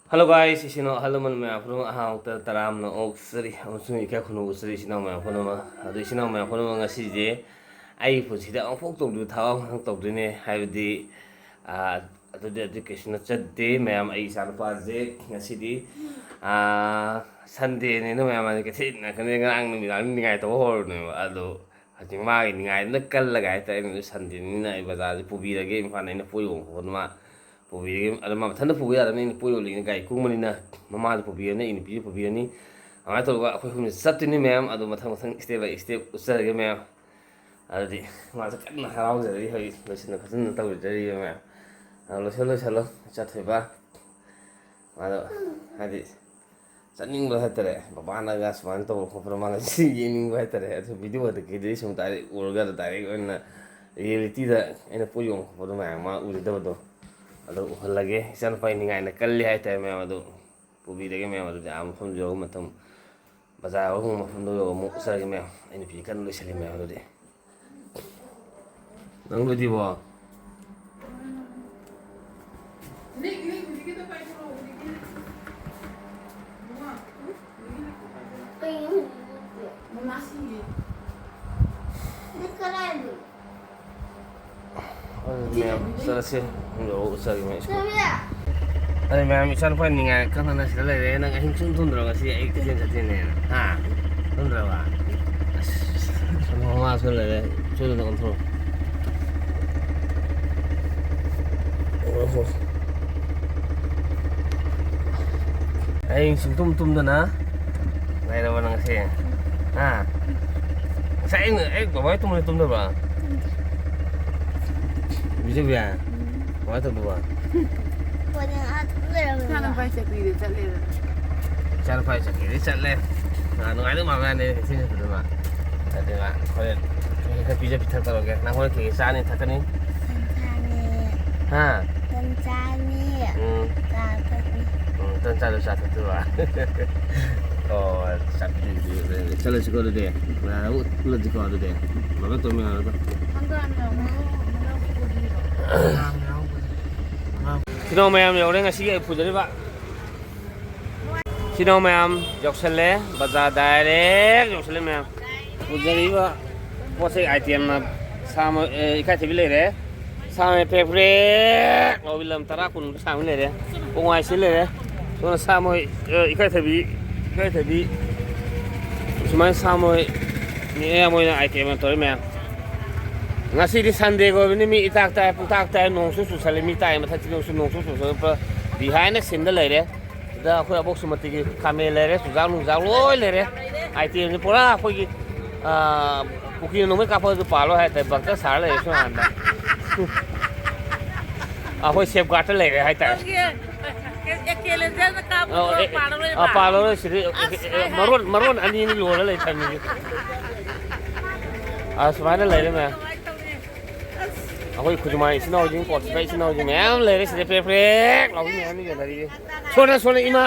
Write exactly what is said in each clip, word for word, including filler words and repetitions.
Hello guys, ꯏꯆꯤꯟ ꯏꯅꯥꯎ ꯑꯍꯜ ꯂꯃꯟ ꯃꯌꯥꯝ ꯄꯨꯝꯅꯃꯛ ꯑꯍꯥꯟꯕꯗ ꯇꯔꯥꯝꯅ ꯑꯣꯛꯆꯔꯤ ꯑꯃꯁꯨꯡ ꯏꯀꯥꯏ ꯈꯨꯝꯅꯕ ꯎꯠꯆꯔꯤ ꯏꯆꯤꯟ ꯏꯅꯥꯎ ꯃꯌꯥꯝ ꯄꯨꯝꯅꯃꯛ꯫ ꯑꯗꯨ ꯏꯆꯤꯟ ꯏꯅꯥꯎ ꯃꯌꯥꯝ ꯄꯨꯝꯅꯃꯛ, ꯉꯁꯤꯁꯦ ꯑꯩꯒꯤ ꯄꯨꯟꯁꯤꯗ ꯑꯃꯨꯛꯐꯥꯎ ꯇꯧꯗ꯭ꯔꯤꯕ ꯊꯕꯛ ꯑꯃꯈꯛ ꯇꯧꯗꯣꯏꯅꯦ꯫ ꯍꯥꯏꯕꯗꯤ, ꯑꯥ, ꯑꯗꯨꯗꯤ ꯑꯗꯨ ꯀꯩꯁꯨ ꯅꯠꯆꯗꯦ ꯃꯌꯥꯝ, ꯑꯩ ꯏꯆꯥꯅꯨꯄꯥꯁꯦ ꯉꯁꯤꯗꯤ, ꯑꯥ, Sundayꯅꯤꯅ ꯃꯌꯥꯝ, ꯃꯥꯁꯦ ꯀꯩꯊꯦꯜ ꯅꯥꯀꯟꯗ ꯉꯔꯥꯡ ꯅꯨꯃꯤꯗꯥꯡ ꯅꯤꯡꯉꯥꯏ ꯇꯧꯕ ꯍꯧꯔꯕꯅꯦꯕ꯫ ꯑꯗꯣ ꯍꯧꯖꯤꯛ ꯃꯥꯒꯤ ꯅꯤꯡꯉꯥꯏꯗꯨꯅ ꯀꯜꯂꯒ ꯍꯥꯏꯇꯥꯔꯦ, ꯑꯩꯅ Sundayꯅꯤꯅ ꯑꯩ ꯕꯖꯥꯔꯁꯦ ꯄꯨꯕꯤꯔꯒꯦ, ꯏꯝꯐꯥꯜꯗ ꯑꯩꯅ ꯄꯣꯠ ꯌꯣꯟꯕ ꯈꯣꯠꯄꯗꯨ ꯃꯥ ꯄꯨꯕꯤꯔꯒꯦ꯫ ꯑꯗꯣ ꯃꯥ ꯃꯊꯟꯇ ꯄꯨꯕ ꯌꯥꯗꯕꯅꯤꯅ ꯑꯩꯅ ꯄꯣꯠ ꯌꯣꯜꯂꯤꯉꯩ ꯒꯥꯔꯤ ꯀꯨꯡꯕꯅꯤꯅ ꯃꯃꯥꯗ ꯄꯨꯕꯤꯔꯅꯤ, ꯑꯩ ꯅꯨꯄꯤꯁꯨ ꯄꯨꯕꯤꯔꯅꯤ꯫ ꯑꯗꯨꯃꯥꯏꯅ ꯇꯧꯔꯒ ꯑꯩꯈꯣꯏ ꯑꯍꯨꯝꯁꯦ ꯆꯠꯇꯣꯏꯅꯤ ꯃꯌꯥꯝ꯫ ꯑꯗꯣ ꯃꯊꯪ ꯃꯊꯪ step by step ꯎꯠꯆꯔꯒꯦ ꯃꯌꯥꯝ꯫ ꯑꯗꯨꯗꯤ ꯃꯥꯁꯦ ꯀꯟꯅ ꯍꯔꯥꯎꯖꯔꯤ ꯍꯧꯖꯤꯛ, ꯂꯣꯏꯁꯤꯟꯅ ꯈꯣꯠꯆꯤꯟꯅ ꯇꯧꯖꯔꯤꯕ ꯃꯌꯥꯝ꯫ ꯑꯗꯣ ꯂꯣꯏꯁꯤꯜꯂꯨ, ꯂꯣꯏꯁꯤꯜꯂꯨ, ꯆꯠꯊꯣꯏꯕ꯫ ꯃꯥꯗꯣ ꯍꯥꯏꯗꯤ ꯆꯠꯅꯤꯡꯕ ꯍꯥꯏꯇꯥꯔꯦ, ꯕꯕꯥꯅꯒ ꯁꯨꯃꯥꯏꯅ ꯇꯧꯕ ꯈꯣꯠꯄꯗꯣ ꯃꯥꯅ ꯁꯤ ꯌꯦꯡꯅꯤꯡꯕ ꯍꯥꯏꯇꯥꯔꯦ꯫ ꯑꯗꯨ videoꯗꯒꯤꯗꯤ ꯁꯨꯝ direct ꯎꯔꯒ direct ꯑꯣꯏꯅ realityꯗ ꯑꯩꯅ ꯄꯣꯠ ꯌꯣꯟꯕ ꯈꯣꯠꯄꯗꯣ ꯃꯌꯥꯝ ꯃꯥ ꯎꯖꯗꯕꯗꯣ ꯑꯗꯣ ꯎꯍꯜꯂꯒꯦ꯫ ꯏꯆꯥꯅꯨꯄꯥ ꯅꯤꯡꯉꯥꯏꯅ ꯀꯜꯂꯤ ꯍꯥꯏꯇꯥꯔꯦ ꯃꯌꯥꯝ꯫ ꯑꯗꯣ ꯄꯨꯕꯤꯔꯒꯦ ꯃꯌꯥꯝ꯫ ꯑꯗꯨꯗꯤ ꯑꯥ ꯃꯐꯝ ꯌꯧꯕ ꯃꯇꯝ, ꯕꯖꯥꯔ ꯌꯧꯕ ꯃꯐꯝꯗꯣ ꯌꯧꯔꯒ ꯑꯃꯨꯛ ꯆꯠꯂꯒꯦ ꯃꯌꯥꯝ꯫ ꯑꯩ ꯅꯨꯄꯤ ꯀꯟꯅ ꯂꯣꯏꯁꯜꯂꯤ ꯃꯌꯥꯝ꯫ ꯑꯗꯨꯗꯤ ꯅꯪ ꯂꯣꯏꯗ꯭ꯔꯤꯕꯣ? ꯑꯗꯨꯗꯤ ꯃꯌꯥꯝ ꯆꯠꯂꯁꯤ꯫ ꯌꯧꯔꯛꯑꯣ, ꯆꯠꯂꯒꯦ ꯃꯌꯥꯝ꯫ ꯑꯗꯨꯗꯤ ꯃꯌꯥꯝ, ꯏꯆꯥꯅꯨꯄꯥ ꯅꯤꯡꯉꯥꯏ ꯀꯟꯅ ꯁꯤꯗ ꯂꯩꯔꯦ꯫ ꯅꯪ ꯑꯍꯤꯡ ꯁꯨꯝ ꯇꯨꯝꯗ꯭ꯔꯕ ꯉꯁꯤ? ꯑꯩ ꯀꯩꯊꯦꯜ ꯆꯠꯇꯣꯏꯅꯦꯅ꯫ ꯍꯥ? ꯇꯨꯝꯗ꯭ꯔꯕ? ꯑꯁ, ꯁꯣꯝꯗ ꯃꯃꯥꯁꯨ ꯂꯩꯔꯦ꯫ ꯁꯣꯝꯗ ꯑꯣꯟꯊꯣꯔꯛꯑꯣ꯫ ꯑꯣ ꯍꯣ꯫ ꯑꯍꯤꯡ ꯁꯨꯡꯇꯨꯝ ꯇꯨꯝꯗꯅ ꯂꯩꯔꯕ ꯅꯪꯁꯦ? ꯍꯥ? ꯉꯁꯥꯏ ꯑꯩꯅ, ꯑꯩ ꯀꯃꯥꯏꯅ ꯇꯨꯝꯕ ꯇꯨꯝꯗꯕ꯭ꯔꯥ? ꯕꯤꯖꯨꯕꯤꯌꯥ? ꯀꯃꯥꯏꯅ ꯇꯧꯗꯣꯏꯕ? ꯐꯣꯟ ꯌꯦꯡꯉ ꯑꯗꯨꯝ ꯂꯩꯔꯝꯃꯦꯕ꯫ ꯏꯆꯥꯅꯨꯄꯥ ꯆꯠꯈ꯭ꯔꯤꯗꯤ ꯆꯠꯂꯦꯗꯅ꯫ ꯏꯆꯥꯅꯨꯄꯥ ꯆꯠꯈ꯭ꯔꯤꯗꯤ ꯆꯠꯂꯦ꯫ ꯑꯥ, ꯅꯨꯡꯉꯥꯏꯗꯧ ꯃꯥꯟꯕ ꯌꯥꯅꯤ ꯀꯩꯊꯦꯜ ꯆꯠꯄꯗꯨꯃ꯫ ꯑꯗꯨꯒ ꯍꯣꯔꯦꯟ ꯈꯔ ꯄꯤꯖ ꯄꯤꯊꯛ ꯇꯧꯔꯒꯦ꯫ ꯅꯪ ꯍꯣꯔꯦꯟ ꯀꯩꯀꯩ ꯆꯥꯅꯤ ꯊꯛꯀꯅꯤ? ꯇꯟ ꯆꯥꯅꯤ꯫ ꯍꯥ? ꯇꯟ ꯆꯥꯅꯤ꯫ ꯎꯝ꯫ ꯆꯥ ꯊꯛꯅꯤ꯫ ꯎꯝ, ꯇꯟ ꯆꯥꯗ ꯆꯥ ꯊꯛꯇꯣꯏꯕ꯫ ꯑꯣ, ꯆꯥꯛ ꯄꯤꯖꯕꯤꯗꯨ꯫ ꯆꯠꯂꯁꯤꯀꯣ ꯑꯗꯨꯗꯤ꯫ ꯃꯌꯥꯝ ꯑꯃꯨꯛ ꯄꯨꯜꯂꯁꯤꯀꯣ ꯑꯗꯨꯗꯤ꯫ ꯕꯕꯥ ꯇꯣꯝꯕ ꯌꯥꯎꯔꯒ꯫ ꯍꯪꯒꯥꯝ ꯌꯥꯎꯕ꯭ꯔꯣ? ꯃꯅꯥ ꯀꯣꯕꯤ꯫ ꯏꯆꯤꯟ ꯏꯅꯥꯎ ꯃꯌꯥꯝ ꯌꯧꯔꯦ ꯉꯁꯤꯒꯤ ꯑꯩ ꯄꯨꯖꯔꯤꯕ꯫ ꯁꯤꯅꯧ ꯃꯌꯥꯝ, ꯌꯧꯁꯜꯂꯦ, ꯕꯖꯥꯔ direct ꯌꯧꯁꯜꯂꯦ ꯃꯌꯥꯝ꯫ ꯎꯖꯔꯤꯕ ꯄꯣꯠ ꯆꯩ itemꯅ ꯁꯥ ꯃ-, ꯑꯦ, ꯏꯀꯥꯏꯊꯕꯤ ꯂꯩꯔꯦ, ꯁꯥ ꯃ-, ꯄ꯭ꯔꯦꯛ ꯄ꯭ꯔꯦꯛ ꯂꯥꯎꯕꯤ ꯂꯝ ꯇꯔꯥ ꯀꯨꯟꯃꯨꯛ ꯁꯥꯡꯕ ꯂꯩꯔꯦ, ꯄꯣꯡꯉꯥꯏꯁꯤ ꯂꯩꯔꯦ, ꯁꯣꯝꯗ ꯁꯥ ꯃꯣꯏ, ꯑꯦ, ꯏꯀꯥꯏꯊꯕꯤ, ꯏꯀꯥꯏꯊꯕꯤ ꯁꯨꯃꯥꯏꯅ ꯁꯥ ꯃꯣꯏ ꯃꯌꯥꯝ ꯑꯣꯏꯅ item ꯑꯣꯏꯅ ꯇꯧꯔꯤ ꯃꯌꯥꯝ꯫ ꯉꯁꯤꯗꯤ Sundayꯒ ꯑꯣꯏꯕꯅꯤ, ꯃꯤ ꯏꯇꯥꯛ ꯇꯥꯏ, ꯄꯨꯡꯇꯥꯛ ꯇꯥꯏ, ꯅꯣꯡꯁꯨ ꯆꯨꯁꯜꯂꯦ, ꯃꯤ ꯇꯥꯏ ꯃꯊꯛꯁꯤꯗ ꯅꯣꯡꯁꯨ, ꯅꯣꯡꯁꯨ ꯆꯨꯁꯜꯂꯛꯄ behind the sceneꯗ ꯂꯩꯔꯦ꯫ ꯁꯤꯗ ꯑꯩꯈꯣꯏ ꯑꯕꯣꯛ ꯁꯨꯃꯇꯤꯒꯤ ꯈꯥꯃꯦꯟ ꯂꯩꯔꯦ, ꯆꯨꯖꯥꯛ ꯅꯨꯡꯖꯥꯛ ꯂꯣꯏ ꯂꯩꯔꯦ꯫ Itemꯁꯦ ꯄꯨꯔꯥ ꯑꯩꯈꯣꯏꯒꯤ, ꯑ, ꯀꯨꯀꯤ ꯅꯣꯡꯃꯩ ꯀꯥꯞꯄꯁꯨ ꯄꯥꯜꯂꯣꯏ ꯍꯥꯏ ꯇꯥꯏ, ꯕꯛꯇ ꯁꯥꯔ ꯂꯩꯔꯦ ꯁꯣꯝ ꯅꯥꯀꯟꯗ꯫ ꯑꯩꯈꯣꯏ safeguardꯇ ꯂꯩꯔꯦ ꯍꯥꯏ ꯇꯥꯔꯦ꯫ ꯑꯦ, ꯑꯦ, ꯀꯦꯂꯦꯟꯗꯔꯗ ꯀꯥꯞꯄꯗꯣ ꯑꯧ, ꯑꯦ, ꯑꯦ, ꯄꯥꯜꯂꯔꯣꯏꯕ꯫ ꯑ, ꯄꯥꯜꯂꯔꯣꯏ ꯁꯤꯗꯤ꯫ ꯑꯁ, ꯑꯦ, ꯑꯦ, ꯍꯥꯏ, ꯍꯥꯏ꯫ ꯃꯔꯣꯟ, ꯃꯔꯣꯟ ꯑꯅꯤꯅꯤ ꯂꯣꯜꯂ ꯂꯩ ꯊꯝꯃꯤꯁꯦ꯫ ꯑ, ꯁꯨꯃꯥꯏꯅ ꯂꯩꯔꯦ ꯃꯌꯥꯝ꯫ ꯀꯃꯥꯏꯅ ꯇꯧꯅꯤ? ꯑꯁ꯫ ꯑꯩꯈꯣꯏ ꯈꯨꯖꯨꯃꯥꯏ ꯏꯆꯤꯟ ꯏꯅꯥꯎꯁꯤꯡ, ꯀꯣꯠꯁꯤꯕ ꯏꯆꯤꯟ ꯏꯅꯥꯎꯁꯤꯡ ꯃꯌꯥꯝ ꯂꯩꯔꯦ ꯁꯤꯗ, ꯄ꯭ꯔꯦꯛ ꯄ꯭ꯔꯦꯛ ꯂꯥꯎꯕꯤ ꯃꯌꯥꯝ ꯌꯣꯟꯅꯔꯤꯁꯦ꯫ ꯁꯣꯟꯅ, ꯁꯣꯟꯅ ꯏꯃꯥ꯫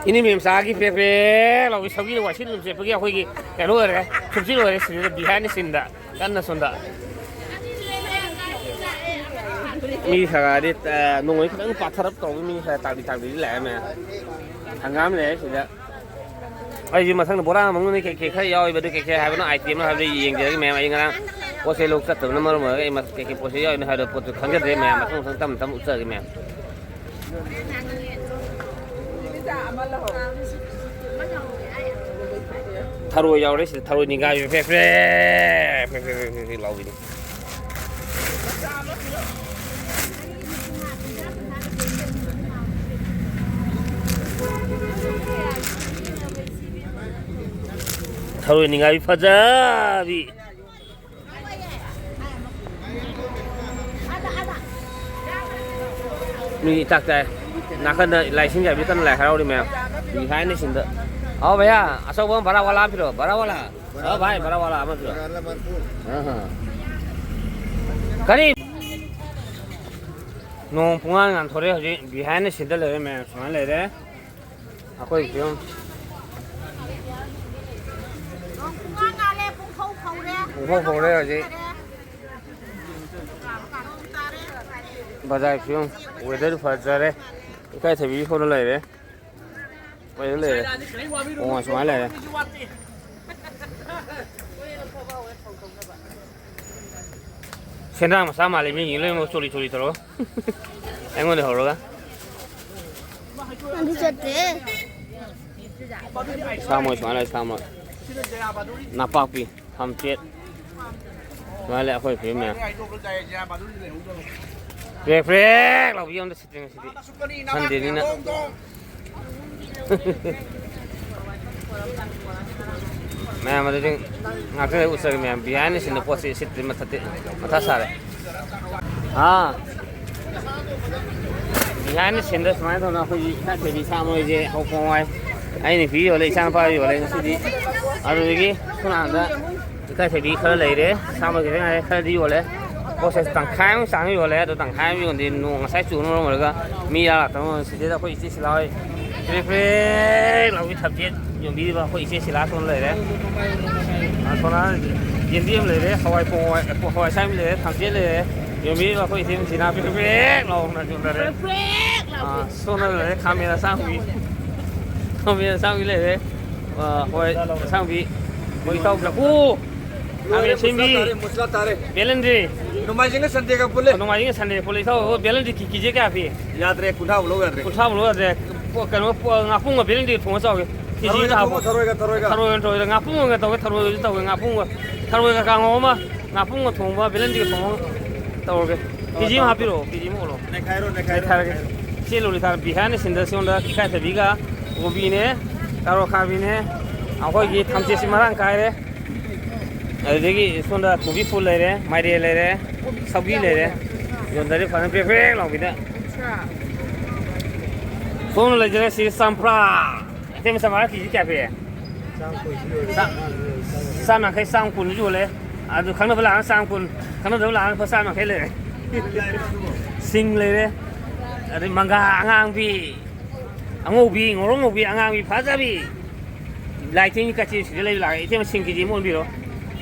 ꯏꯅꯦ ꯃꯦꯝꯆꯥꯒꯤ ꯄ꯭ꯔꯦꯛ ꯄ꯭ꯔꯦꯛ ꯂꯥꯎꯕꯤ ꯁꯧꯒ꯭ꯔꯤ ꯋꯥꯏꯁꯤꯠ ꯑꯗꯨꯝ ꯆꯦꯠꯄꯒꯤ ꯑꯩꯈꯣꯏꯒꯤ ꯀꯩꯅꯣ ꯑꯣꯏꯔꯦ, ꯁꯨꯝꯆꯤꯠ ꯑꯣꯏꯔꯦ ꯁꯤꯗ, behind the sceneꯗ꯫ ꯀꯟꯅ ꯁꯣꯝꯗ꯫ ꯃꯤ ꯈꯔ ꯈꯔꯗꯤ, ꯑ, ꯅꯣꯡꯃꯩ ꯈꯤꯇꯪ ꯄꯥꯊꯔꯞ ꯇꯧꯕ ꯃꯤ ꯈꯔ ꯇꯥꯛꯂꯤ ꯇꯥꯛꯂꯤꯗꯤ ꯂꯥꯛꯑꯦ ꯃꯌꯥꯝ꯫ ꯍꯪꯒꯥꯝ ꯂꯩꯔꯦ ꯁꯤꯗ꯫ ꯑꯩꯁꯦ ꯃꯊꯪꯗ ꯕꯣꯔꯥ ꯃꯅꯨꯡꯗ ꯀꯩ ꯀꯩ ꯈꯔ ꯌꯥꯎꯔꯤꯕ, ꯑꯗꯨ ꯀꯩ ꯀꯩ ꯍꯥꯏꯕꯅꯣ, itemꯅꯣ ꯍꯥꯏꯕꯗꯣ ꯌꯦꯡꯖꯔꯒꯦ ꯃꯌꯥꯝ꯫ ꯑꯩ ꯉꯔꯥꯡ ꯄꯣꯠ ꯆꯩ ꯂꯧ ꯆꯠꯇꯕꯅ ꯃꯔꯝ ꯑꯣꯏꯔꯒ ꯑꯩ ꯃ-, ꯀꯩ ꯀꯩ ꯄꯣꯠ ꯆꯩ ꯌꯥꯎꯔꯤꯅꯣ ꯍꯥꯏꯕꯗꯣ ꯄꯣꯠꯇꯨ ꯈꯪꯖꯗ꯭ꯔꯦ ꯃꯌꯥꯝ꯫ ꯃꯊꯪ ꯃꯊꯪ ꯇꯞꯅ ꯇꯞꯅ ꯎꯠꯆꯔꯒꯦ ꯃꯌꯥꯝ꯫ ꯊꯔꯣꯏ ꯌꯥꯎꯔꯦ ꯁꯤꯗ, ꯊꯔꯣꯏ ꯅꯤꯡꯒꯥꯏꯕꯤ ꯐ꯭ꯔꯦ ꯐ꯭ꯔꯦ, ꯐ꯭ꯔꯦ ꯐ꯭ꯔꯦ ꯐ꯭ꯔꯦ ꯐ꯭ꯔꯦ ꯂꯥꯎꯕꯤꯅꯤ꯫ ꯊꯔꯣꯏ ꯅꯤꯡꯒꯥꯏꯕꯤ ꯐꯖꯕꯤ꯫ ꯃꯤ ꯏꯇꯥꯛ ꯇꯥꯏ꯫ ꯅꯥꯀꯟꯗ ꯂꯥꯏꯁꯤꯡ ꯆꯥꯕꯤ ꯀꯟꯅ ꯂꯥꯏ ꯍꯔꯥꯎꯔꯤ ꯃꯌꯥꯝ꯫ Behind the sceneꯗ꯫ ꯑꯥꯎ ꯚꯩꯌꯥ, ꯑꯆꯧꯕ ꯑꯃ ꯚꯔꯥ ꯋꯥꯂꯥ ꯑꯃ ꯄꯤꯔꯛꯑꯣ, ꯚꯔꯥ ꯋꯥꯂꯥ꯫ ꯑꯥꯎ ꯚꯥꯏ, ꯚꯔꯥ ꯋꯥꯂꯥ ꯑꯃ ꯄꯤꯔꯛꯑꯣ꯫ ꯑꯍ꯫ ꯀꯔꯤ? ꯅꯣꯡ ꯄꯨꯡꯉꯥꯟ ꯉꯥꯟꯊꯣꯔꯛꯑꯦ ꯍꯧꯖꯤꯛ꯫ Behind the sceneꯗ ꯂꯩꯔꯦ ꯃꯌꯥꯝ, ꯁꯨꯃꯥꯏꯅ ꯂꯩꯔꯦ꯫ ꯑꯩꯈꯣꯏ ꯐꯤꯕꯝ꯫ ꯅꯣꯡ ꯄꯨꯡꯉꯥꯟ ꯉꯥꯜꯂꯦ, ꯄꯨꯡꯐꯧ ꯐꯧꯔꯦ꯫ ꯄꯨꯡꯐꯧ ꯐꯧꯔꯦ ꯍꯧꯖꯤꯛ꯫ ꯕꯖꯥꯔ ꯐꯤꯕꯝ, weather ꯐꯖꯔꯦ꯫ ꯏꯀꯥꯏꯊꯕꯤ ꯍꯣꯜꯂ ꯂꯩꯔꯦ꯫ ꯄꯩꯔ ꯂꯩꯔꯦ꯫ ꯑꯣ, ꯁꯨꯃꯥꯏꯅ ꯂꯩꯔꯦ꯫ ꯁꯦꯟꯗ꯭ꯔꯥꯡ ꯃꯆꯥ ꯃꯥꯜꯂꯦ, ꯃꯤꯒꯤ ꯂꯣꯏꯅꯃꯛ ꯆꯣꯔꯤ ꯆꯣꯔꯤ ꯇꯧꯔꯒ꯫ ꯑꯩꯉꯣꯟꯗ ꯍꯧꯔꯒ꯫ ꯑꯗꯨ ꯆꯠꯇꯦ꯫ ꯁꯥꯃꯣꯏ ꯁꯨꯃꯥꯏꯅ ꯂꯩ, ꯁꯥꯃꯣꯏ꯫ ꯅꯄꯥꯛꯄꯤ, ꯊꯝꯆꯦꯠ꯫ ꯁꯨꯃꯥꯏꯅ ꯂꯩ ꯑꯩꯈꯣꯏ ꯐꯤꯕꯝ ꯃꯌꯥꯝ꯫ ꯄ꯭ꯔꯦꯛ ꯄ꯭ꯔꯦꯛ ꯂꯥꯎꯕꯤ ꯑꯝꯗ ꯁꯤꯠꯇꯦ ꯉꯁꯤꯗꯤ꯫ ꯁꯟꯗꯦꯅꯤꯅ꯫ ꯃꯌꯥꯝ ꯑꯗꯨꯗꯤ ꯉꯥꯛꯇꯪ ꯂꯩꯔ ꯎꯠꯆꯔꯒꯦ ꯃꯌꯥꯝ꯫ Behind the scene ꯗ ꯄꯣꯠꯁꯤ ꯁꯤꯠꯇ꯭ꯔꯤ ꯃꯊꯛꯇꯤ ꯃꯊꯥ ꯁꯥꯔꯦ꯫ ꯑꯥ꯫ Behind the scene ꯗ ꯁꯨꯃꯥꯏꯅ ꯇꯧꯗꯅ ꯑꯩꯈꯣꯏꯒꯤ ꯏꯀꯥꯏꯊꯕꯤ ꯁꯥ ꯃꯔꯣꯏꯁꯦ ꯍꯧ ꯄꯣꯡ ꯍꯋꯥꯏ꯫ ꯑꯩ ꯅꯨꯄꯤ ꯌꯣꯜꯂꯦ, ꯏꯆꯥ ꯅꯨꯄꯥ ꯌꯣꯜꯂꯦ ꯉꯁꯤꯗꯤ꯫ ꯑꯗꯨꯗꯒꯤ ꯁꯣꯝ ꯅꯥꯀꯟꯗ ꯏꯀꯥꯏꯊꯕꯤ ꯈꯔ ꯂꯩꯔꯦ, ꯁꯥ ꯃꯔꯣꯏ ꯈꯤꯇꯪ ꯉꯥꯏꯔꯦ, ꯈꯔꯗꯤ ꯌꯣꯜꯂꯦ꯫ ꯄꯣꯠꯁꯦ ꯇꯪꯈꯥꯏ ꯑꯃ ꯆꯥꯡ ꯌꯣꯜꯂꯦ, ꯑꯗꯣ ꯇꯪꯈꯥꯏ ꯑꯃ ꯌꯣꯟꯗꯦ, ꯅꯣꯡ ꯉꯁꯥꯏ ꯆꯨꯕꯅ ꯃꯔꯝ ꯑꯣꯏꯔꯒ ꯃꯤ ꯏꯔꯥꯛ ꯂꯥꯛꯇꯕꯅ ꯁꯤꯗꯩꯗ ꯑꯩꯈꯣꯏ ꯏꯆꯦ ꯁꯤꯂꯥ ꯍꯣꯏ ꯄ꯭ꯔꯦꯛ ꯄ꯭ꯔꯦꯛ ꯂꯥꯎꯕꯤ ꯊꯝꯆꯦꯠ ꯌꯣꯟꯕꯤꯔꯤꯕ ꯑꯩꯈꯣꯏ ꯏꯆꯦ ꯁꯤꯂꯥ ꯁꯣꯝꯗ ꯂꯩꯔꯦ꯫ ꯑ, ꯁꯣꯝ ꯅꯥꯀꯟ ꯌꯦꯟꯗꯦꯝ ꯂꯩꯔꯦ, ꯍꯋꯥꯏ ꯄꯣꯡ ꯍꯋꯥꯏ, ꯍꯋꯥꯏ ꯑꯁꯥꯡꯕꯤ ꯂꯩꯔꯦ, ꯊꯝꯆꯦꯠ ꯂꯩꯔꯦ꯫ ꯌꯣꯟꯕꯤꯔꯤꯕ ꯑꯩꯈꯣꯏ ꯏꯆꯦ ꯁꯤꯅꯥ ꯄ꯭ꯔꯦꯛ ꯄ꯭ꯔꯦꯛ ꯂꯥꯎꯅ ꯌꯣꯟꯊꯔꯦ꯫ ꯄ꯭ꯔꯦꯛ ꯄ꯭ꯔꯦꯛ ꯂꯥꯎꯕꯤ꯫ ꯑ, ꯁꯣꯝꯗ ꯂꯩꯔꯦ ꯈꯥꯃꯦꯟ ꯑꯁꯥꯡꯕꯤ꯫ ꯈꯥꯃꯦꯟ ꯑꯁꯥꯡꯕꯤ ꯂꯩꯔꯦ꯫ ꯑ, ꯍꯋꯥꯏ ꯑꯁꯥꯡꯕꯤ꯫ ꯍꯣꯏ, ꯏꯇꯥꯎ ꯂꯐꯨ꯫ ꯂꯣꯏꯔꯦ, ꯈꯥꯃꯦꯟ ꯑꯁꯤꯟꯕꯤ꯫ ꯃꯨꯁꯂꯥ ꯇꯥꯔꯦ, ꯃꯨꯁꯂꯥ ꯇꯥꯔꯦ꯫ ꯕꯦꯂꯟꯗ꯭ꯔꯤ꯫ ꯅꯣꯡꯃꯥꯏꯖꯤꯡꯒ ꯁꯟꯗꯦꯒ ꯄꯨꯜꯂꯦ꯫ ꯑ, ꯅꯣꯡꯃꯥꯏꯖꯤꯡꯒ ꯁꯟꯗꯦ ꯄꯨꯜꯂꯦ꯫ ꯏꯇꯥꯎ, ꯕꯦꯂꯟꯗ꯭ꯔꯤ ꯀꯦ-, ꯀꯦꯖꯤ ꯀꯌꯥ ꯄꯤ? ꯌꯥꯗ꯭ꯔꯦ, ꯀꯨꯟꯊ꯭ꯔꯥꯃꯨꯛ ꯂꯧ ꯌꯥꯗ꯭ꯔꯦ꯫ ꯀꯨꯟꯊ꯭ꯔꯥꯃꯨꯛ ꯂꯧ ꯌꯥꯗ꯭ꯔꯦ꯫ ꯄꯣ-, ꯀꯩꯅꯣ, ꯄꯣ-, ꯉꯥꯄꯨꯝꯒ ꯕꯦꯂꯟꯗ꯭ꯔꯤꯒ ꯊꯣꯡꯉ ꯆꯥꯎꯒꯦ꯫ ꯀꯦꯖꯤ ꯊꯔꯣꯏꯒ ꯑꯃ ꯊꯣꯡꯉꯣ, ꯍꯥꯞꯄꯣ꯫ ꯊꯔꯣꯏꯒ, ꯊꯔꯣꯏꯒ꯫ ꯊꯔꯣꯏ ꯑꯣꯏꯅ ꯇꯧꯔꯦ, ꯉꯥꯄꯨꯝ ꯑꯣꯏꯅ ꯇꯧꯒꯦ, ꯊꯔꯣꯏ ꯑꯣꯏꯅ ꯇꯧꯒꯦ, ꯉꯥꯄꯨꯝꯒ꯫ ꯊꯔꯣꯏꯒ ꯀꯥꯡꯍꯧ ꯑꯃ, ꯉꯥꯄꯨꯝꯒ ꯊꯣꯡꯕ, ꯕꯦꯂꯟꯗ꯭ꯔꯤꯒ ꯊꯣꯡꯕ ꯑꯃ ꯇꯧꯔꯒꯦ꯫ ꯀꯦꯖꯤ ꯑꯃ ꯍꯥꯞꯄꯤꯔꯛꯑꯣ, ꯀꯦꯖꯤ ꯑꯃ ꯑꯣꯜꯂꯣ꯫ ꯅꯩꯈꯥꯏꯔꯣ, ꯅꯩꯈꯥꯏꯔꯣ, ꯅꯩꯈꯥꯏꯔꯒꯦ꯫ ꯅꯩꯈꯥꯏꯔꯣ꯫ ꯁꯤ ꯂꯣꯂꯤꯇꯥ behind the scene ꯗ ꯁꯣꯝꯗ ꯏꯀꯥꯏꯊꯕꯤꯒ ꯀꯣꯕꯤꯅꯦ, ꯀꯥꯔꯣꯠ ꯑꯈꯥꯕꯤꯅꯦ, ꯑꯩꯈꯣꯏꯒꯤ ꯊꯝꯆꯦꯠꯁꯤ ꯃꯔꯥꯡ ꯀꯥꯏꯔꯦ꯫ ꯑꯗꯨꯗꯒꯤ ꯁꯣꯝꯗ ꯀꯣꯕꯤ ꯐꯨꯜ ꯂꯩꯔꯦ, ꯃꯥꯏꯔꯦꯟ ꯂꯩꯔꯦ, ꯁꯧꯒ꯭ꯔꯤ ꯂꯩꯔꯦ꯫ ꯌꯣꯟꯊꯔꯤ ꯐꯖꯅ ꯄ꯭ꯔꯦꯛ ꯄ꯭ꯔꯦꯛ ꯂꯥꯎꯕꯤꯗ꯫ ꯁꯣꯝꯗ ꯂꯩꯖꯔꯦ ꯁꯤ ꯆꯝꯄ꯭ꯔꯥ꯫ ꯏꯇꯩꯃ, ꯆꯝꯄ꯭ꯔꯥ ꯀꯦꯖꯤ ꯀꯌꯥ ꯄꯤ? ꯆꯥꯝ-, ꯆꯥꯝ ꯌꯥꯡꯈꯩ, ꯆꯥꯝ ꯀꯨꯟ ꯌꯣꯜꯂꯦ꯫ ꯑꯗꯨ ꯈꯪꯅꯕ ꯂꯥꯛꯑꯒ ꯆꯥꯝ ꯀꯨꯟ, ꯈꯪꯅꯗꯕ ꯂꯥꯛꯑꯒ ꯂꯨꯄꯥ ꯆꯥꯝ ꯌꯥꯡꯈꯩ ꯂꯩꯔꯦ꯫ ꯁꯤꯡ ꯂꯩꯔꯦ꯫ ꯑꯗꯩ ꯃꯪꯒ꯭ꯔꯥ ꯑꯉꯥꯡꯕꯤ, ꯑꯉꯧꯕꯤ, ꯉꯧꯔꯣꯛ ꯉꯧꯕꯤ, ꯑꯉꯥꯡꯕꯤ ꯐꯖꯕꯤ꯫ ꯂꯥꯏꯊꯦꯡꯒꯤ ꯀꯥꯆꯤꯟ ꯁꯤꯗ ꯂꯩꯕ ꯂꯥꯛꯑꯒ ꯏꯇꯩꯃ ꯁꯤꯡ ꯀꯦꯖꯤ ꯑꯃ ꯑꯣꯟꯕꯤꯔꯣ꯫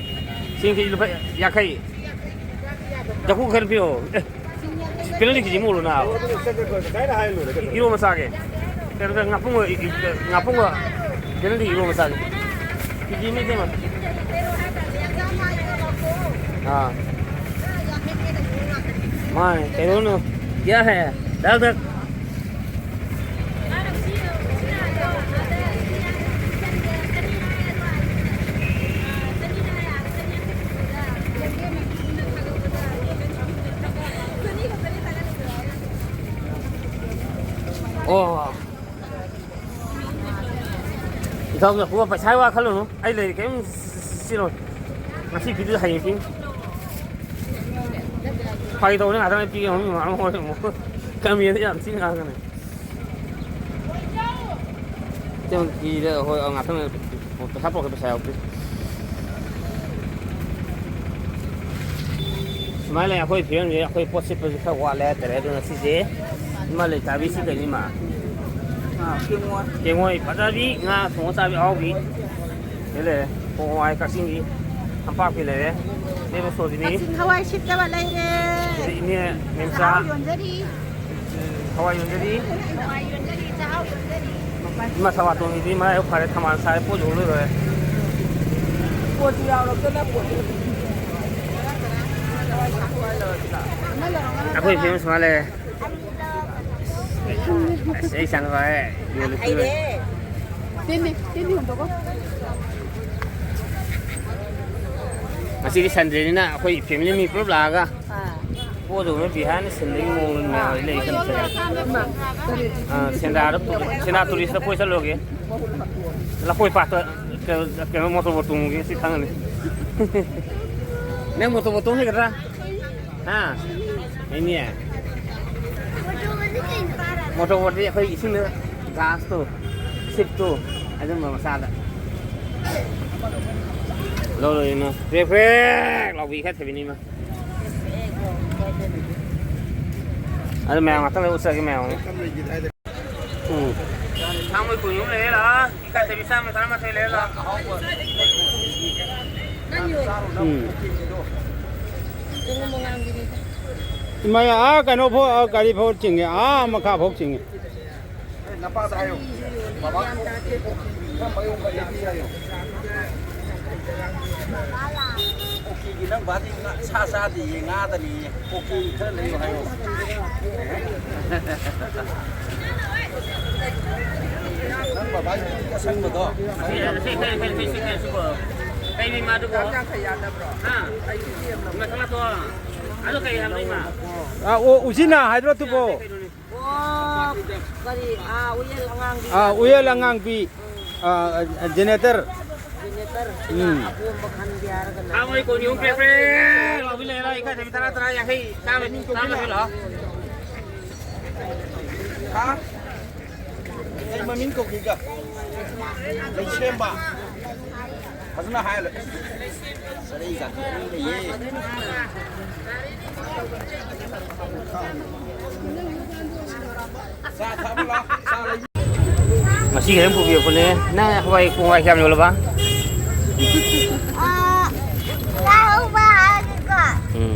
ꯁꯤꯡ ꯀꯦꯖꯤ ꯂꯨꯄꯥ ꯌꯥꯡꯈꯩ꯫ ꯆꯐꯨ ꯈꯔ ꯄꯤꯔꯛꯑꯣ꯫ ꯑꯦ꯫ ꯀꯩꯅꯣꯗꯤ ꯀꯦꯖꯤ ꯑꯃ ꯍꯧꯔꯣ ꯅꯥꯕ꯫ ꯏꯔꯣ ꯃꯆꯥꯒꯤ꯫ ꯀꯩꯅꯣꯗ ꯉꯥꯄꯨꯡ ꯑꯣꯏ-, ꯏ-, ꯏ-, ꯉꯥꯄꯨꯡ ꯑꯣꯏ-, ꯀꯩꯅꯣꯗꯤ ꯏꯔꯣ ꯃꯆꯥꯒꯤ꯫ ꯀꯦꯖꯤ ꯑꯃ ꯏꯇꯩꯃ꯫ ꯑꯥ꯫ ꯃꯥꯅꯦ, ꯀꯩꯅꯣꯅ꯫ क्या है? ꯗꯛ ꯗꯛ꯫ ꯑꯣ꯫ ꯏꯇꯥꯎ ꯉꯥꯏꯈꯣ, ꯄꯩꯁꯥꯒꯤ ꯋꯥ ꯈꯜꯂꯨꯅꯨ꯫ ꯑꯩ ꯂꯩꯔꯤ ꯀꯩꯝ ꯁꯤꯔꯣꯏ꯫ ꯉꯁꯤ ꯄꯤꯗꯣꯏ ꯍꯌꯦꯡ ꯄꯤꯅꯤ꯫ ꯐꯥꯒꯤ ꯇꯧꯕꯅꯤ, ꯉꯥꯛꯇꯪ ꯂꯩ ꯄꯤꯒꯦ꯫ ꯃꯃꯤꯡ ꯃꯃꯥꯡ ꯍꯣꯏ ꯑꯃꯨꯛ ꯀꯃꯦꯟꯗ ꯌꯥꯝ ꯊꯤꯅ ꯉꯥꯡꯒꯅꯤ꯫ ꯀꯤꯔꯦ, ꯍꯣꯏ, ꯉꯥꯛꯇꯪ ꯄꯩꯁꯥ ꯄꯨꯔꯛꯀꯦ, ꯄꯩꯁꯥ ꯌꯥꯎꯗꯦ꯫ ꯁꯨꯃꯥꯏꯅ ꯂꯩ ꯑꯩꯈꯣꯏ ꯐꯤꯕꯝꯁꯦ, ꯑꯩꯈꯣꯏ ꯄꯣꯠ ꯁꯤꯠꯄꯁꯨ ꯈꯔ ꯋꯥꯠꯂꯦ ꯍꯥꯏꯇꯥꯔꯦ꯫ ꯑꯗꯨꯅ ꯁꯤꯁꯦ ꯏꯃꯥ ꯂꯩꯇꯥꯕꯤ, ꯁꯤ ꯀꯩꯅꯣ ꯏꯃꯥ? ꯑꯥ, ꯀꯦꯡꯉꯣꯏ꯫ ꯀꯦꯡꯉꯣꯏ ꯐꯖꯕꯤ, ꯉꯥ ꯊꯣꯡꯉ ꯆꯥꯕꯤ ꯑꯍꯥꯎꯕꯤ꯫ ꯁꯤ ꯂꯩꯔꯦ, ꯄꯣꯡ ꯍꯋꯥꯏ ꯀꯛꯆꯤꯡꯒꯤ ꯅꯝꯄꯥꯛꯄꯤ ꯂꯩꯔꯦ꯫ ꯏꯅꯦ ꯁꯣꯖꯤꯅꯤ꯫ ꯀꯛꯆꯤꯡ ꯍꯋꯥꯏ ꯁꯤꯠꯇꯕ ꯂꯩꯔꯦ꯫ ꯁꯤꯗ ꯏꯅꯦ ꯃꯦꯝꯆꯥ꯫ ꯆꯥꯛꯍꯥꯎ ꯌꯣꯟꯖꯔꯤ꯫ ꯍꯋꯥꯏ ꯌꯣꯟꯖꯔꯤ꯫ ꯍꯋꯥꯏ ꯌꯣꯟꯖꯔꯤ, ꯆꯥꯛꯍꯥꯎ ꯌꯣꯟꯖꯔꯤ꯫ ꯏꯃꯥ ꯊꯕꯥꯇꯣꯟꯒꯤꯗꯤ ꯃꯔꯥꯏꯕꯛ ꯐꯔꯦ, ꯊꯝꯕꯥꯜ ꯁꯥꯔꯦ, ꯄꯣꯠ ꯌꯣꯜ ꯂꯣꯏ ꯂꯣꯏꯔꯦ꯫ ꯄꯣꯠꯁꯨ ꯌꯥꯎꯔꯛꯇꯅ ꯄꯣꯠ꯫ ꯑꯩꯈꯣꯏ ꯐꯤꯕꯝ ꯁꯨꯃꯥꯏꯅ ꯂꯩꯔꯦ꯫ ꯑꯁ, ꯑꯩ ꯏꯆꯥꯅꯨꯄꯥ ꯌꯣꯜꯂꯤ ꯄꯤꯔꯣꯏ꯫ ꯍꯩꯔꯦ꯫ ꯇꯦꯟꯅꯦ, ꯇꯦꯟꯅꯦ ꯍꯨꯟꯗꯣꯛꯀꯣ꯫ ꯉꯁꯤꯗꯤ ꯁꯟꯗꯦꯅꯤꯅ ꯑꯩꯈꯣꯏ ꯐꯦꯃꯤꯂꯤ ꯃꯤ ꯄꯨꯂꯞ ꯂꯥꯛꯑꯒ ꯑꯥ꯫ ꯄꯣꯠ ꯌꯣꯟꯕ behind the scene ꯗꯒꯤ ꯃꯑꯣꯡꯗ ꯃꯌꯥꯝ ꯂꯩ ꯀꯩꯅꯣ ꯇꯧꯔꯦ꯫ ꯑꯥ, ꯁꯦꯟꯗ꯭ꯔꯥꯗ, ꯁꯦꯟꯗ꯭ꯔꯥ tourist ꯇ ꯀꯣꯏ ꯆꯠꯂꯨꯔꯒꯦ꯫ ꯂꯐꯣꯏ ꯄꯥꯠꯇ ꯀꯩꯅꯣ, ꯀꯩꯅꯣ motor boat ꯇꯣꯡꯉꯨꯒꯦ ꯁꯤ ꯈꯪꯉꯅꯤ꯫ ꯅꯪ motor boat ꯇꯣꯡ ꯍꯩꯒꯗ꯭ꯔꯥ? ꯍꯥ? ꯍꯩꯅꯤ? Motor boat ꯇꯤ ꯑꯩꯈꯣꯏ ꯏꯁꯤꯡꯗ gas ꯇꯣ, ship ꯇꯣ, ꯑꯗꯨꯝꯕ ꯃꯆꯥꯗ꯫ ꯂꯧ ꯂꯣꯏꯅ ꯄ꯭ꯔꯦꯛ ꯄ꯭ꯔꯦꯛ ꯂꯥꯎꯕꯤ ꯈꯔ ꯊꯣꯏꯕꯤꯅꯤ ꯏꯃꯥ꯫ ꯑꯗꯨ ꯃꯌꯥꯝ ꯉꯥꯛꯇꯪ ꯂꯩ ꯎꯠꯆꯒꯦ ꯃꯌꯥꯝ꯫ ꯎꯝ꯫ ꯁꯥ ꯃꯣꯏ ꯀꯨꯟꯃꯨꯛ ꯂꯩꯔꯦ ꯂꯥꯛꯑꯣ꯫ ꯏꯀꯥꯏꯊꯕꯤ ꯆꯥꯝꯃ ꯇꯔꯥꯃꯥꯊꯣꯏ ꯂꯩꯔꯦ ꯂꯥꯛꯑꯣ꯫ ꯑꯍꯥꯎꯕ꯫ ꯎꯝ꯫ ꯏꯃꯥ, ꯑꯥ ꯀꯩꯅꯣ ꯐꯥꯎ, ꯑꯥ ꯒꯥꯔꯤ ꯐꯥꯎ ꯆꯤꯡꯉꯦ, ꯑꯥ ꯃꯈꯥ ꯐꯥꯎ ꯆꯤꯡꯉꯦ꯫ ꯑꯦ, ꯅꯄꯥꯗ ꯍꯥꯏꯌꯨ꯫ ꯕꯕꯥ, ꯈꯔ ꯃꯌꯨꯝ ꯈꯔ ꯂꯦꯞꯄꯤ ꯍꯥꯏꯌꯨ꯫ ꯀꯨꯀꯤꯒꯤ ꯅꯪ ꯕꯥꯗꯤ ꯉꯥ, ꯁꯥ ꯆꯥꯗꯦꯌꯦ, ꯉꯥꯗꯅꯤꯌꯦ꯫ ꯀꯨꯀꯤ ꯈꯔ ꯂꯩꯌꯨ ꯍꯥꯏꯌꯨ꯫ ꯅꯪ ꯕꯕꯥꯒꯤ ꯑꯁꯪꯕꯗꯣ꯫ ꯀꯩ ꯃꯤꯃꯥꯗꯨꯕꯣ? ꯍꯥ? ꯃꯊꯛ ꯂꯥꯊꯣꯛꯑꯣ꯫ ꯑꯗꯨ ꯀꯩ ꯍꯥꯏꯕꯅꯣ ꯏꯃꯥ? ꯑꯥ, ꯑꯣ, ꯎꯆꯤꯅꯥ ꯍꯥꯏꯗ꯭ꯔꯣ ꯑꯗꯨꯕꯣ? ꯑꯣ, ꯀꯔꯤ? ꯑꯥ, ꯎꯌꯦꯜ ꯑꯉꯥꯡꯕꯤ꯫ ꯑꯥ, ꯎꯌꯦꯜ ꯑꯉꯥꯡꯕꯤ꯫ ꯑꯥ, ꯖꯦꯅꯦꯇꯔ꯫ ꯖꯦꯅꯦꯇꯔ꯫ ꯎꯝ꯫ ꯑꯄꯣꯝꯕ ꯈꯟꯒꯦ ꯍꯥꯏꯔꯒꯅ ꯊꯥꯡ ꯃꯩ ꯀꯣꯟ ꯌꯣꯝ ꯄ꯭ꯔꯦꯛ ꯄ꯭ꯔꯦꯛ ꯂꯥꯎꯕꯤ ꯂꯩꯔꯦ꯫ ꯏꯀꯥꯏ ꯊꯕꯤ ꯇꯔꯥ ꯇꯔꯥ, ꯌꯥꯡꯈꯩ, ꯆꯥꯝꯃ, ꯆꯥꯝꯃ ꯂꯣꯏ ꯂꯥꯛꯑꯣ꯫ ꯍꯥ? ꯀꯩ ꯃꯃꯤꯡ ꯀꯧꯒꯦꯒ? ꯂꯩꯁꯦꯝꯕ꯫ ꯐꯖꯅ ꯍꯥꯏꯔꯦ꯫ ꯆꯔꯩ ꯖꯥꯇꯤ ꯑꯅꯤ ꯂꯩꯌꯦ꯫ ꯆꯥ ꯊꯛꯑꯕ ꯂꯥꯛꯑꯣ꯫ ꯆꯥ ꯂꯩ꯫ ꯉꯁꯤ ꯈꯤꯇꯪ ꯄꯨꯕꯤꯔꯛꯄꯅꯦ꯫ ꯅꯪ ꯍꯋꯥꯏ ꯄꯣꯡ ꯍꯋꯥꯏ ꯀꯌꯥꯝ ꯌꯣꯜꯂꯕ? ꯑꯥ, ꯆꯥꯍꯧꯕ ꯍꯥꯏꯔꯒꯀꯣ꯫ ꯎꯝ꯫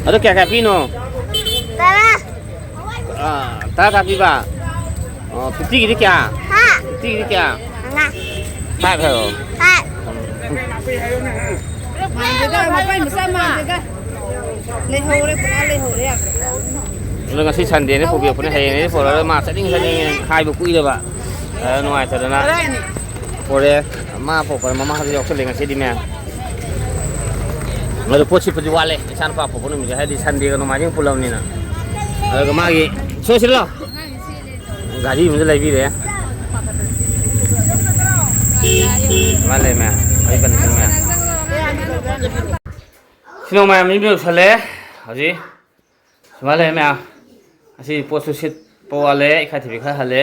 ꯑꯗꯣ ꯀꯌꯥ ꯀꯌꯥ ꯄꯤꯅꯣ? ꯇꯔꯥ꯫ ꯑꯥ, ꯇꯔꯥ ꯇꯔꯥ ꯄꯤꯕ? ꯑꯣ, ꯐꯤꯐꯇꯤꯒꯤꯗꯤ ꯀꯌꯥ? ꯍꯥ? ꯐꯤꯐꯇꯤꯒꯤꯗꯤ ꯀꯌꯥ? ꯃꯉꯥ꯫ ꯐꯥꯏꯚ ꯍꯥꯏꯔꯣ? ꯐꯥꯏꯚ꯫ ꯃꯥꯟꯗꯦꯗ, ꯃꯄꯩ ꯃꯆꯥ ꯃꯥꯟꯗꯦꯗ꯫ ꯂꯩꯍꯧꯔꯦ, ꯄꯨꯔꯥ ꯂꯩꯍꯧꯔꯦ꯫ ꯑꯗꯣ ꯉꯁꯤ ꯁꯟꯗꯦꯅꯦ ꯄꯨꯕꯤꯔꯛꯄꯅꯦ, ꯍꯌꯦꯡꯗꯤ ꯄꯨꯔꯛꯑꯔꯣꯏ꯫ ꯃꯥ ꯆꯠꯅꯤꯡ ꯆꯠꯅꯤꯡꯉꯦ ꯍꯥꯏꯕ ꯀꯨꯏꯔꯕ꯫ ꯑꯗ ꯅꯨꯡꯉꯥꯏꯇꯗꯅ ꯄꯣꯔꯛꯑꯦ꯫ ꯃꯥ ꯄꯣꯛꯄꯗ ꯃꯃꯥ ꯍꯥꯏꯕ ꯌꯥꯎꯁꯜꯂꯦ ꯉꯁꯤꯗꯤ ꯃꯌꯥꯝ꯫ ꯑꯗꯣ ꯄꯣꯠ ꯁꯤꯠꯄꯗꯤ ꯋꯥꯠꯂꯦ, ꯏꯆꯥ ꯅꯨꯄꯥ ꯄꯣꯛꯄ ꯅꯨꯃꯤꯠꯁꯦ, ꯍꯥꯏꯗꯤ ꯁꯟꯗꯦꯒ ꯅꯣꯡꯃꯥꯏꯖꯤꯡ ꯄꯨꯜꯂꯕꯅꯤꯅ꯫ ꯑꯗꯨꯒ ꯃꯥꯒꯤ ꯁꯣꯏꯁꯤꯜꯂꯣ꯫ ꯒꯥꯔꯤ ꯑꯃꯁꯨ ꯂꯩꯕꯤꯔꯦ꯫ ꯃꯥ ꯂꯩꯔꯝꯃꯦ꯫ ꯑꯩ ꯀꯟꯗꯤꯁꯟ ꯃꯌꯥꯝ꯫ ꯁꯤꯅ ꯃꯌꯥꯝ ꯃꯤ ꯌꯧꯁꯜꯂꯦ ꯍꯧꯖꯤꯛ꯫ ꯁꯨꯃꯥꯏꯅ ꯂꯩꯔꯦ ꯃꯌꯥꯝ꯫ ꯑꯁꯤ ꯄꯣꯠꯁꯨ ꯁꯤꯠꯄ ꯋꯥꯠꯂꯦ, ꯏꯀꯥꯏ ꯊꯤꯕꯤ ꯈꯔ ꯍꯜꯂꯦ꯫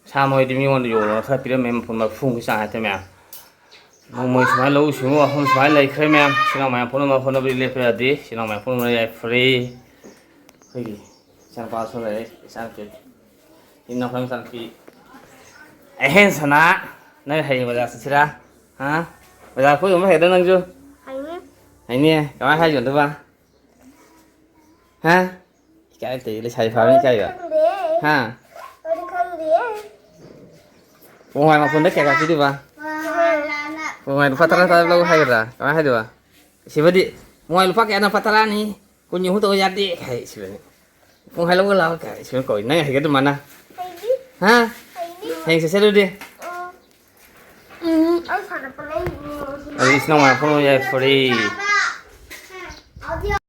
ꯁꯥ ꯃꯣꯏꯗꯤ ꯃꯤꯉꯣꯟꯗ ꯌꯣꯜꯂꯒ ꯈꯔ ꯄꯤꯔꯝꯃꯦ, ꯃꯄꯨꯟ ꯃꯔꯐꯨꯃꯨꯛꯀꯤ ꯆꯥꯡ ꯍꯥꯏꯇꯥꯔꯦ ꯃꯌꯥꯝ꯫ ꯅꯣꯡꯃꯒꯤ ꯁꯨꯃꯥꯏꯅ ꯂꯧꯎ ꯁꯤꯡꯎ ꯋꯥꯐꯝ ꯁꯨꯃꯥꯏꯅ ꯂꯩꯈ꯭ꯔꯦ ꯃꯌꯥꯝ꯫ ꯏꯆꯤꯟ ꯏꯅꯥꯎ ꯃꯌꯥꯝ ꯄꯨꯝꯅꯃꯛ ꯍꯣꯠꯅꯕꯗꯤ ꯂꯦꯞꯄ ꯌꯥꯗꯦ꯫ ꯏꯆꯤꯟ ꯏꯅꯥꯎ ꯃꯌꯥꯝ ꯄꯨꯝꯅꯃꯛ ꯌꯥꯏꯐꯔꯦ꯫ ꯑꯩꯈꯣꯏꯒꯤ ꯏꯆꯥꯅꯨꯄꯥꯁꯨ ꯂꯩꯔꯦ, ꯏꯆꯥꯅꯨꯄꯤ ꯏꯅꯥꯎꯈꯣꯏ ꯃꯆꯥꯅꯨꯄꯤ ꯑꯍꯦꯟ ꯁꯅꯥ, ꯅꯪ ꯍꯌꯦꯡ ꯕꯖꯥꯔ ꯆꯠꯁꯤꯔꯥ? ꯍꯥ? ꯕꯖꯥꯔ ꯄꯣꯠ ꯌꯣꯟꯕ ꯍꯩꯒꯗ꯭ꯔꯥ ꯅꯪꯁꯨ? ꯍꯩꯅꯤ꯫ ꯍꯩꯅꯤ? ꯀꯃꯥꯏꯅ ꯍꯥꯏ ꯌꯣꯟꯗꯣꯏꯕ? ꯍꯥ? ꯏꯀꯥꯏ ꯇꯦ, ꯂꯩꯁꯥꯕꯤ ꯐꯥꯕꯅꯤ ꯏꯀꯥꯏꯕ꯫ ꯈꯪꯗꯦ꯫ ꯍꯥ? ꯑꯩꯗꯤ ꯈꯪꯗꯦ꯫ ꯄꯨꯡꯍꯥꯏ ꯃꯈꯣꯟꯗ ꯀꯌꯥ ꯀꯥꯞꯄꯤꯗꯣꯏꯕ? ꯄꯨꯡꯍꯥꯏ ꯂꯨꯄꯥ ꯇꯔꯥ ꯇꯔꯥ ꯂꯧ ꯍꯥꯏꯒꯗ꯭ꯔꯥ? ꯀꯃꯥꯏꯅ ꯍꯥꯏꯗꯣꯏꯕ? ꯁꯤꯕꯗꯤ ꯄꯨꯡꯍꯥꯏ ꯂꯨꯄꯥ ꯀꯌꯥꯅ ꯂꯨꯄꯥ ꯇꯔꯥꯅꯤ? ꯀꯨꯟ ꯑꯍꯨꯝ ꯇꯧꯕ ꯌꯥꯗꯦ ꯍꯥꯏ ꯁꯤꯕꯅꯤ꯫ ꯄꯨꯡꯍꯥꯏ ꯂꯧꯕ ꯂꯥꯛꯑꯣ ꯀꯥꯏ ꯁꯤꯕꯅ ꯀꯧꯏ꯫ ꯅꯪ ꯍꯩꯒꯗ꯭ꯔ ꯃꯥꯅ? ꯍꯩꯅꯤ꯫ ꯍꯥ? ꯍꯩꯅꯤ꯫ ꯍꯌꯦꯡ ꯆꯠꯁꯦ ꯑꯗꯨꯗꯤ꯫ ꯑꯣ꯫ ꯎꯝ꯫ ꯑꯩ ꯁꯥꯟꯅꯄ ꯂꯩꯅꯤ꯫ ꯑꯗꯨ ꯏꯆꯤꯟ ꯏꯅꯥꯎ ꯃꯌꯥꯝ ꯐꯝꯃ ꯌꯥꯏ ꯐꯨꯔꯤ꯫